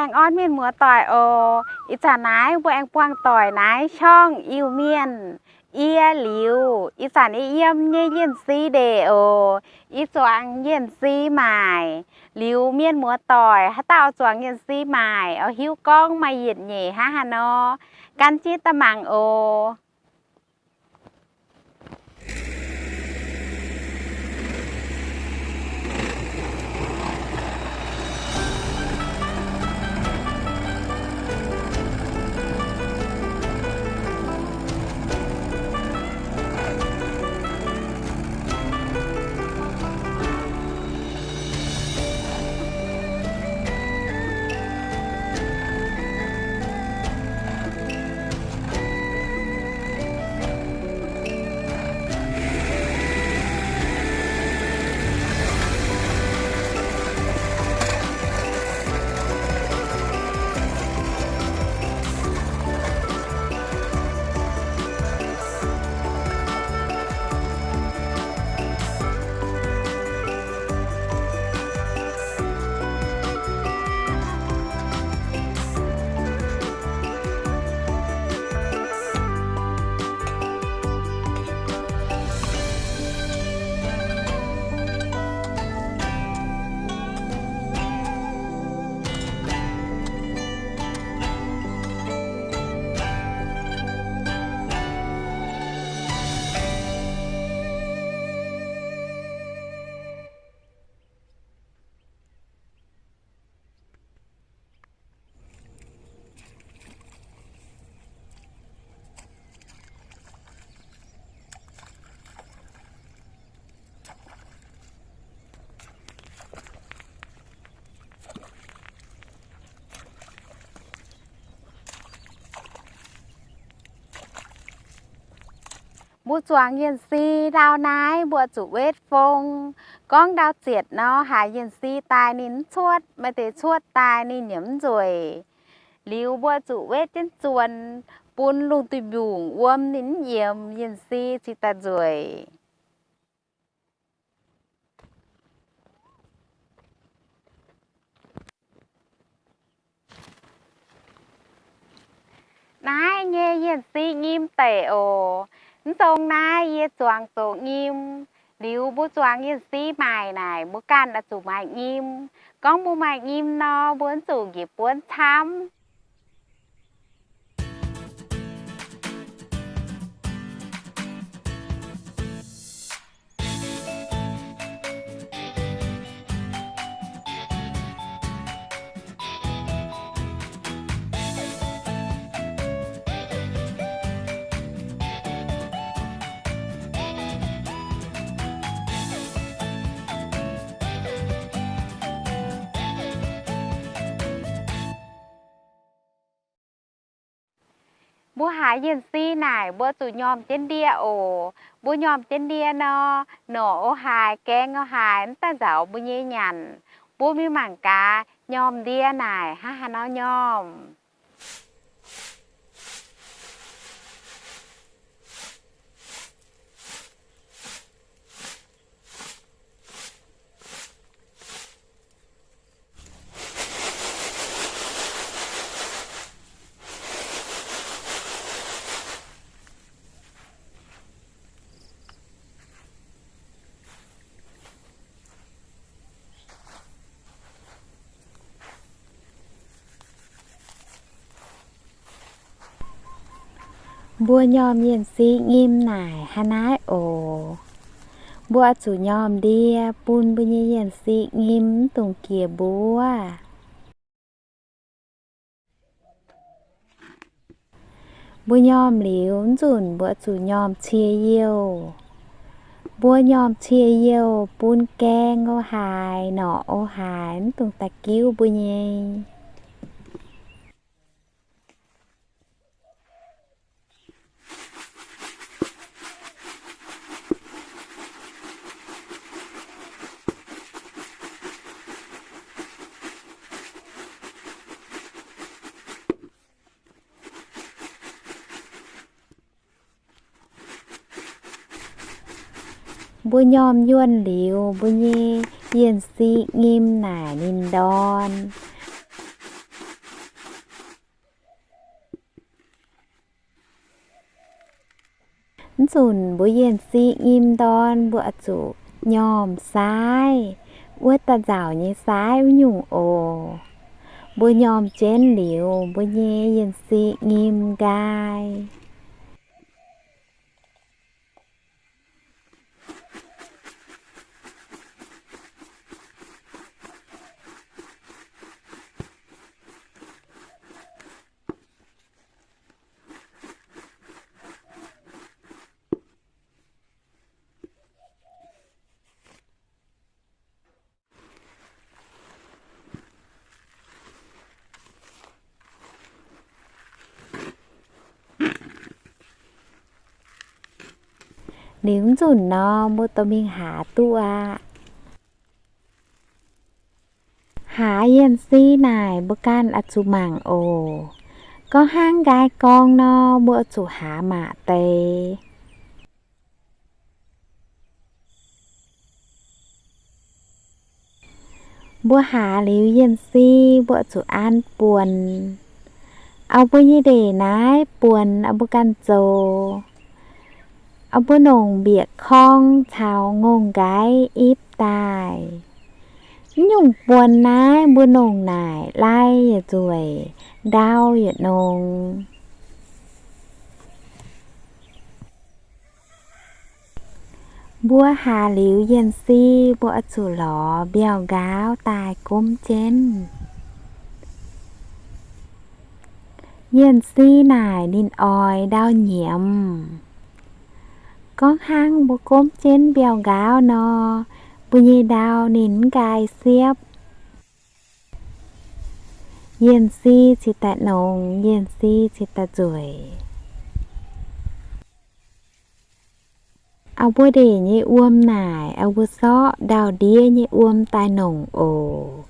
Aengx orn mienh muoz-doic oc. Ih zanc naaiv mbuo aengx buangh doic naaiv ช่อง Iu-Mienh. Yie Liuz, ih zanc yie yiem nyei Yienh Si ndeic oc. Yie zuangx Yienh Si maaic. Liuz mienh muoz-doic haaix dauh zuangx Yienh Si maaic, oix hiuv gorngv maaih yietc nyeic hnangv haaix nor, gan jienv daaih mangc oc. Mbuo zuangx Yienh Si ndau naaiv mbuo zuqc wetv fong. Gorngv ndau zietc nor, haiz Yienh Si daaih ninh mv cuotv, maaih deix cuotv daaih ninh yaac mv nzueic. Liuz mbuo zuqc wetv jienv zuonx, bun lungh duih mbiungc wuom ninh mv yiemx, Yienh Si cingx daaih nzueic. Naaiv nyei Yienh Si nyim deic oc. Mv dongh naaiv yie zuangx zoux nyim. Liuz mbuo zuangx Yienh Si maaic naaic, mbuo ganh oix zuqc maaih nyim. Gorngv mbuo maaih nyim nor, mbuo mv zuqc njiec buonv camv. Mbuo haiz Yienh Si naaic, mbuo zuqc nyormh jienv ndie oc. Mbuo nyormh jienv ndie nor, norqc o haaix, gaeng o haaix, mv daaih nzaaux mbuo nyei nyanc. Mbuo mingh mangc gaax, nyormh ndie naaic hnangv haaix nor nyormh. Mbuo nyormh Yienh Si nyim naaic hnangv naaiv oc. Mbuo zuqc nyormh ndie bun mbuo nyei Yienh Si nyim mv dungx jiex mbuov. Mbuo nyormh liuz mv nzunc mbuo zuqc nyormh cie youh. Mbuo nyormh cie youh bun gaeng o haaix, norqc o haaix mv dungx daaih giuv mbuo nyei. Mbuo nyormh yuonh liuz, mbuo nyei Yienh Si nyim naaic ninh ndorn. Zunc mbuo Yienh Si nyim ndorn mbuo oix zuqc nyormh saaiv, wuov daaih nzauc nyei saaiv wuov nyungc oc. Mbuo nyormh jienv liuz mbuo nyei Yienh Si nyim nqaai. Liuz nzunc nor, mbuo dorh mingh haaz duqv aqv. Haaz Yienh Si naaic mbuo ganh oix zuqc mangc oc. Gorngv hnangv nqaai gorng nor, mbuo oix zuqc haaz maac deix. Mbuo haaz liuz Yienh Si, mbuo oix zuqc an buonc. Auv mbuo nyei ndeic naaiv buonc auv mbuo ganh zoux. Auv mbuo nongc mbieqc korng caux ngongh nqaiv ipv daaih. Mv nyungc buonc naaiv mbuo nongc naaic lai yietc nzueic, ndau yietc nongx. Mbuo haaz liuz Yienh Si, mbuo oix zuqc lorz mbiauh nqaauv daaih gomv jienv. Yienh Si naaic ninh oix ndau nyiemz. Gorngv hnangv mbuo gomv jienv mbiauh nqaauv nor, mbuo nyei ndau ninh mv nqaai siepv. Yienh Si cingx daaih nongx, Yienh Si cingx daaih nzueic. Auv mbuo ndeic nyei wuom naaic, auv mbuo sorqv ndau-ndiev nyei wuom daaih nongc oc.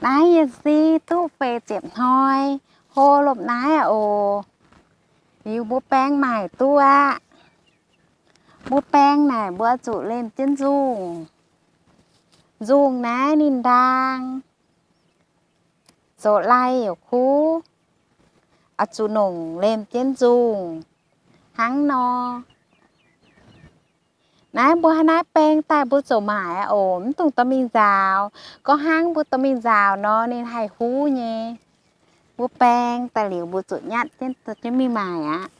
Naaiv Yienh Si duqv feix ziepc hnoi, hlo lomh naaiv aqv oc. Liuz mbuo baeng maaic duqv aqv. Mbuo baeng naaic mbuo zuqc lemh jienv nzungh. Nzungh naaiv ninh ndaang zoux lai yaac kuv, oix zuqc nongc lemh jienv nzungh hnangv nor. Naaiv mbuo hnangv naaiv baeng daaih mbuo ziouc maaic aqv oc. Mv dungx dorh mingh nzaaux. Gorngv hnangv mbuo dorh mingh nzaaux nor, ninh haih huv nyei. Mbuo baeng daaih liuz mbuo zuqc nyatv jienv dorh jienv mingh maaic aqv.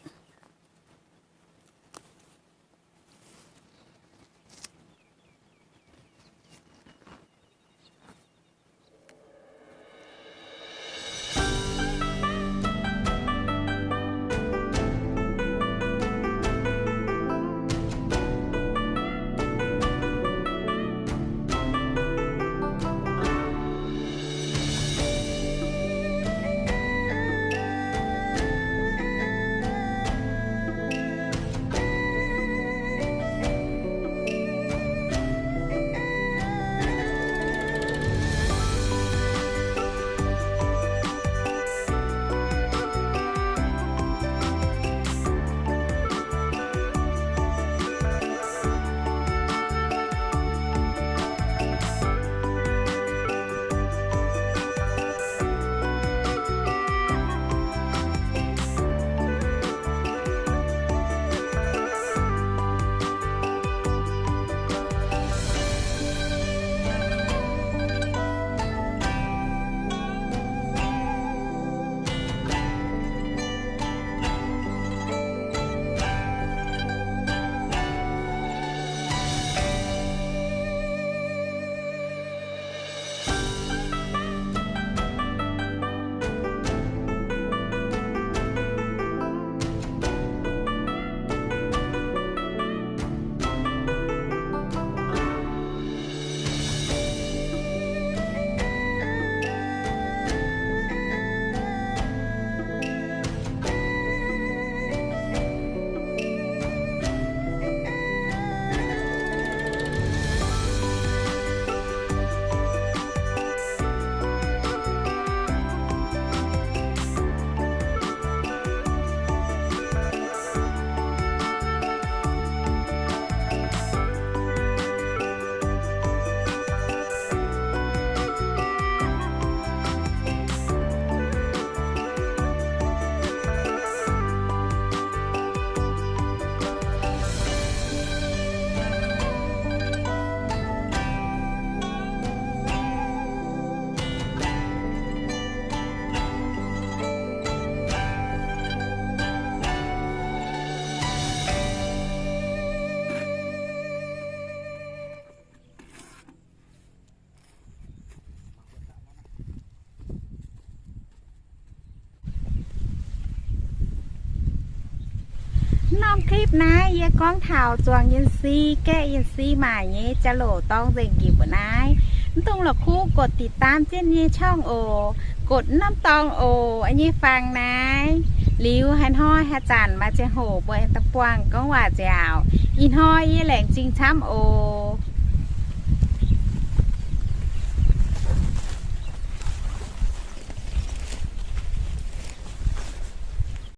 Norm clip naaiv yie gorngv taux zuangx yienh si, gaeqv yienh si maaic nyei jauv-louc dorng nzengc njiec mbuo naaiv. Mv dungx la'kuqv กดติดตาม jienv nyei ช่อง oc, กด norm dorngx oc, nyei fangx naaiv. Liuz haaix hnoi haaix zanc maaih ziangh hoc mbuo daaih buangh gorngv waac nziaauc. Ih hnoi yie laengz zingh camv oc.